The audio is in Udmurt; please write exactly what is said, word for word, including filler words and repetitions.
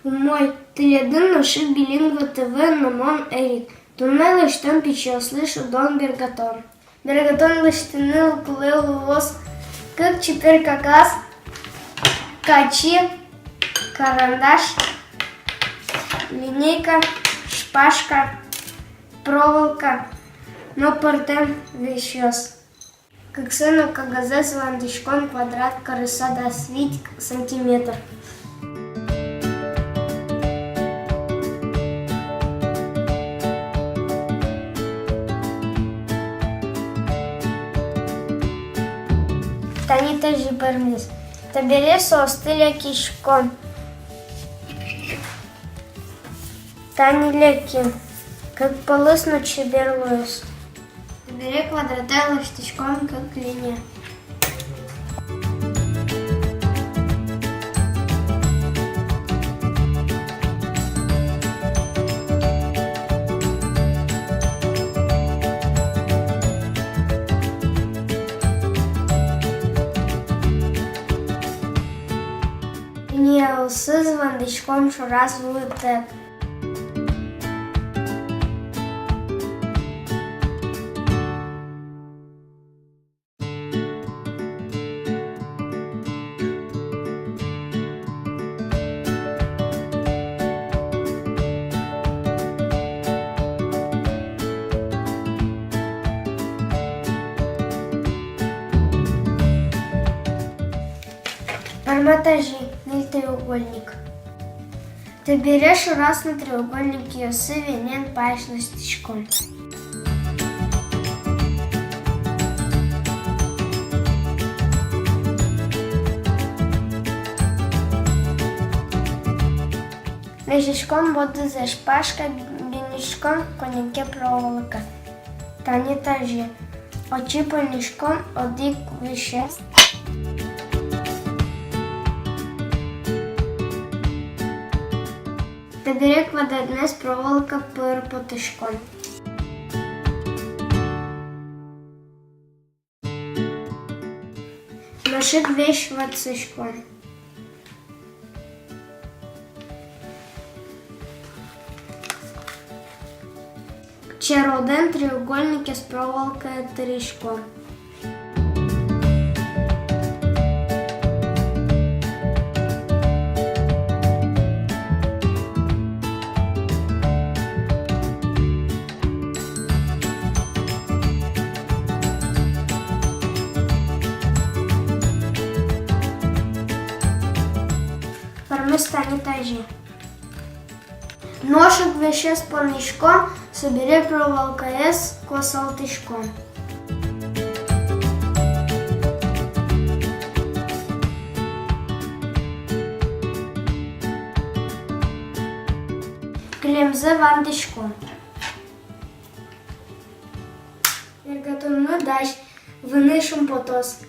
Умой, тӥледын «Нош ик билингва» ТВ но мон, Эрик. Туннэ лэсьтом пичиослы шудон бергатон. Бергатон лэсьтыны кулэ луоз кык чипер кагаз, качы, карандаш, линейка, шпажка, проволока но пӧртэм вещъёс. Кыксэ но кагазэз вандӥськом квадрат карыса дас вить сантиметр. Тани тазьы пӧрмиз. Табере соосты лякиськом. Тани леки. Кык пӧлэз но чебер луиз. Табере квадратэ лэсьтӥськом кык линия. Линиосыз вандӥськом шораз вуытэк. Пӧрмытӥськом ньыль треугольник. Табере шораз но треугольникъёсты венен пач лэсьтӥськом. Лэзиськом бордызэ шпажка, биньыськом коньыке проволока. Тани тазьы. Отчы понӥськом одӥг вещез. Табере квадратмес проволока пыр потӥськом. Нош ик весь ватсаськом. Черодэн треугольникез проволокае тыриськом. Пӧрмиз тани тазьы. Нош ик вещез понӥськом, собере проволокаез куасалтӥськом. Кылемзэ вандӥськом. Бергатонмы дась, вынӥ шумпотоз.